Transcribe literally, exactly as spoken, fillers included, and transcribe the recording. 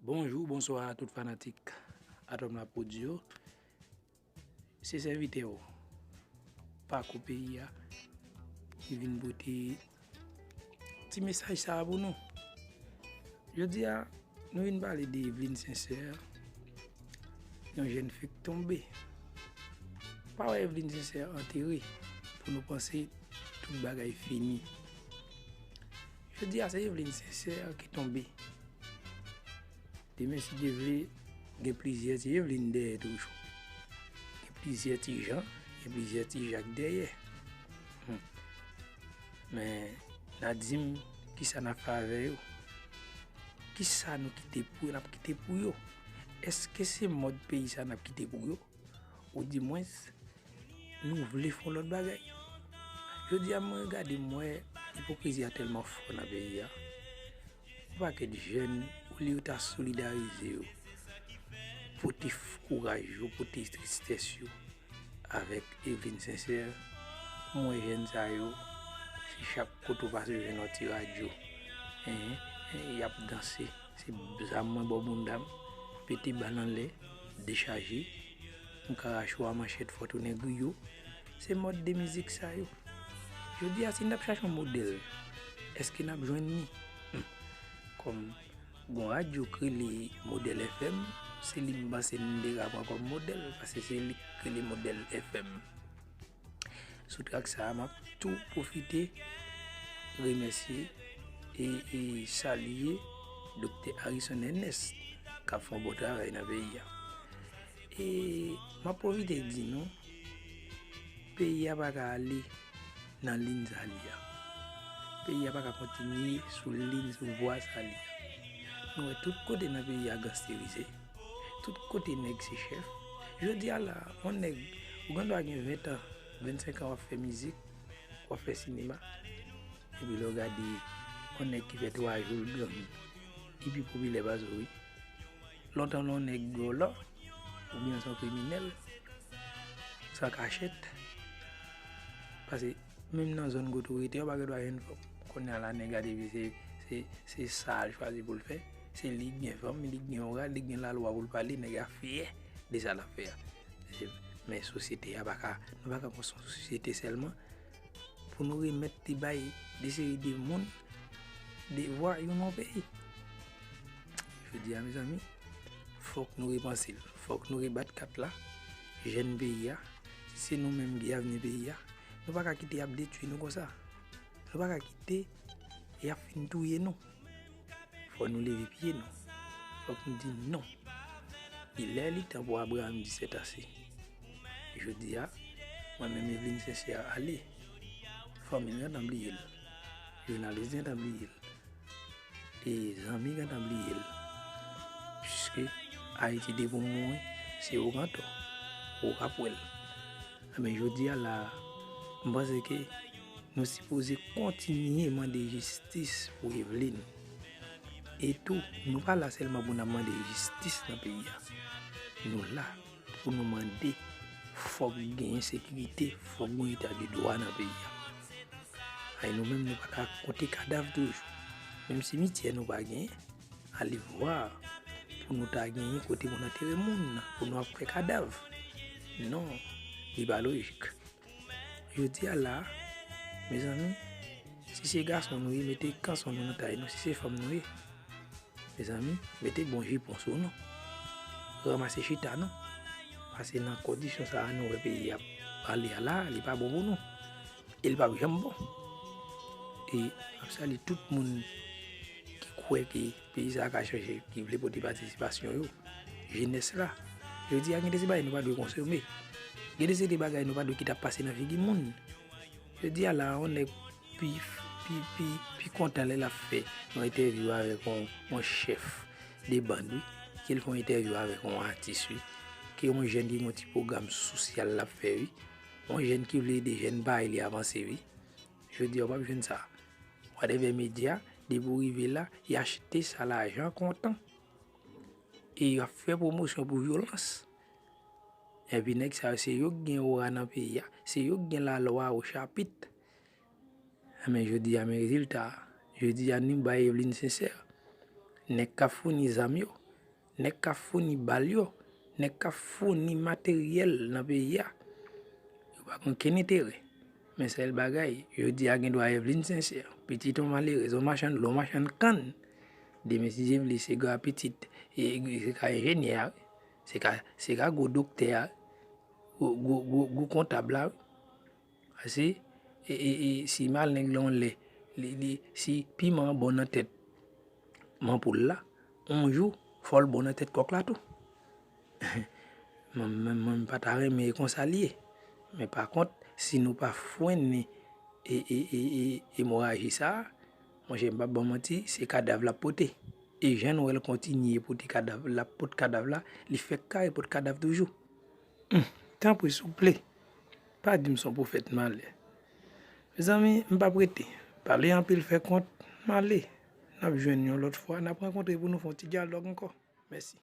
Bonjou, bonswa a tout fanatik Atòm la Pwodyo. Se sèvitè w, Pakou Peyi a, ki vin pote ti mesaj sa a pou nou. Jodi a, nou vin pale de Evelyne Sincère, yon jèn fi k tonbe. Pa wè Evelyne Sincère antere pou nou panse tout bagay fini. Jodi a, se Evelyne Sincère ki tonbe. Demen, si Dye vle, gen plizyè ti Evelyne dèyè toujou. Gen plizyè ti Jan, gen plizyè ti Jak dèyè. Hmm. Men, n a di m, kisa n ap fè avè yo? Kisa nou kite pou yo, n ap kite pou yo? Èske se mòd peyi sa n ap kite pou yo? Oudimwens, nou vle fè yon lòt bagay. Jodi a, mwen gade, m wè ipokrizi a tèlman fò nan peyi a. Yon pakèt jèn, olye yo ta solidarize yo, pote f-, kouraj yo, pote tristès yo avèk Evelyne Sincère, m wè jèn sa yo, se chak kote w pase, w jwenn yon ti radyo. Hen, hen, y ap danse. Se zam mwen bò bounda m, pete bal anlè, dechaje, m ka rache w a manchèt, fò tounen griyo. Se mòd de mizik sa yo. Jodi a, si n t ap chache yon modèl, èske n ap jwenn li? Hmm. Kòm gon radyo k rele Modèl F M, se li m panse n te ka pran kòm modèl, paske se li k rele Modèl F M. Sou trak sa a, m ap tou pwofite remèsye e, e salye Doktè Harrison Ernest, k ap fè yon bon travay nan peyi a. E m ap pwofite di nou, peyi a pa ka ale nan liy sa li a. Peyi a pa ka kontinye sou liy, sou vwa sa li a. Nou wè tout kote nan peyi a gangsterize. Tout kote nèg se chèf. Jodi a la, yon nèg, ou gen dwa gen ven tan, vennsenk an w ap fè mizik, w ap fè sinema. Epi lè w gade, yon nèg ki fè twa jou l gang, li pi popilè pase w, wi. Lontan lè yon nèg vòlò, oubyen se yon kriminèl, se an kachèt. Paske menm nan zòn kote w rete, yo pa gen dwa jwenn fanm. Kounye a la, nèg la depi se, se, se sa l chwazi pou l fè. Se li k gen fanm, li k gen oral, li k gen lalwa pou l pale, nèg la fyè de sa l ap fè a. Men sosyete a pa ka, nou pa ka konstwi yon sosyete sèlman pou nou remèt li bay de seri de moun devwa yo nan peyi. Jodi a, mezanmi, fòk nou repanse l. Fòk nou rebat kat la. Jèn peyi a, si se nou menm ki avni peyi a, nou pa ka kite y ap detwi nou konsa. Nou pa ka kite y ap fin touye nou. Fò nou leve pye nou. Fòk nou di non. Li lè, li tan pou Abraham di c'est assez. Jodi a, mwen menm Evelyne Sincère ale. Fanmi l gentan bliye l. Jounalis gentan bliye l. E zanmi gentan bliye l. Piske Ayiti te pou mouri, se ou k antò. Ou k ap wè l. Enben, jodi a la, m panse ke nou sipoze kontinye mande jistis pou Evelyne. E tou, nou pa la sèlman pou n ap mande jistis nan peyi a. Nou la pou nou mande fòk genyen sekirite, fòk gen eta de dwa nan peyi a. Ay, nou menm, nou pa ka konte kadav toujou. Menm simityè nou pa genyen, alevwa pou nou ta genyen kote pou n antere moun, pou nou ap fè kadav. Non, li pa lojik. Jodi a la, mezanmi, si se gason nou ye, mete kanson nou nan tay nou. Si se fanm nou ye, mezanmi, mete bon jipon sou nou. Ranmase chita nou. Paske nan kondisyon sa a nou wè peyi a ale a la, li pa bon pou nou. E li p ap janm bon. E m ap salye tout moun ki kwè ke peyi sa a ka chanje, ki vle pote patisipasyon yo. Jenès la. Jodi a, gen de se bagay nou pa dwe konsome. Gen de se de bagay nou pa dwe kite ap pase nan figi moun. Jodi a la, yon nèg pi, pi, pi, pi kontan lè l ap fè yon entèvyou avèk yon, yon chèf de bann, wi, ke l fè yon entèvyou avèk yon atis, wi, ke yon jèn ki gen yon ti pwogram sosyal l ap fè, wi, yon jèn ki vle ede jèn parèy li avanse, wi. Jodi a, w p ap jwenn sa. Whatever media, depi w rive la, y achte sa lajan kontan. E y ap fè pwomosyon pou vyolans. Epi nèg sa yo, se yo k gen ora nan peyi a, se yo k gen lalwa o chapit. Men jodi a, men rezilta a. Jodi a, nou bay Evelyne Sincère. Nèg k ap founi zam yo, Nèg k ap founi bal yo, nèg k ap founi materyèl nan peyi a, yo pa gen okenn enterè. Men sèl bagay, jodi a gen dwa Eveline Sincère, pitit yon malerèz, yon machann, yon machann kann. Demen si Dye vle, se ka pitit, e, e, se ka enjenyè a, se ka, se ka gwo doktè a, gwo, gwo, gwo, gwo kontab la. Paske, e, e, e, si maleng lan lè, li, li, si piman an bon nan tèt manpoul la, yon jou, fò l bon nan tèt kòk la tou. Mwen, mwen, mwen pa ta renmen e konsa l ye. Men pa kont, si nou pa frennen e, e, e, e, emoraji sa a, monchè, m p ap ba w manti, se kadav l ap pote. E jan n wè l kontinye pote kadav, l ap pot kadav la, li fèk kare pot kadav toujou. Hum, tanpri, souple, pa di m se yon pwofèt malè. Mezanmi, m p ap rete. Pale anpil fè kont, m ale. N ap jwenn yon lòt fwa, n ap rankontre pou nou fè yon ti dyalòg ankò. Mèsi.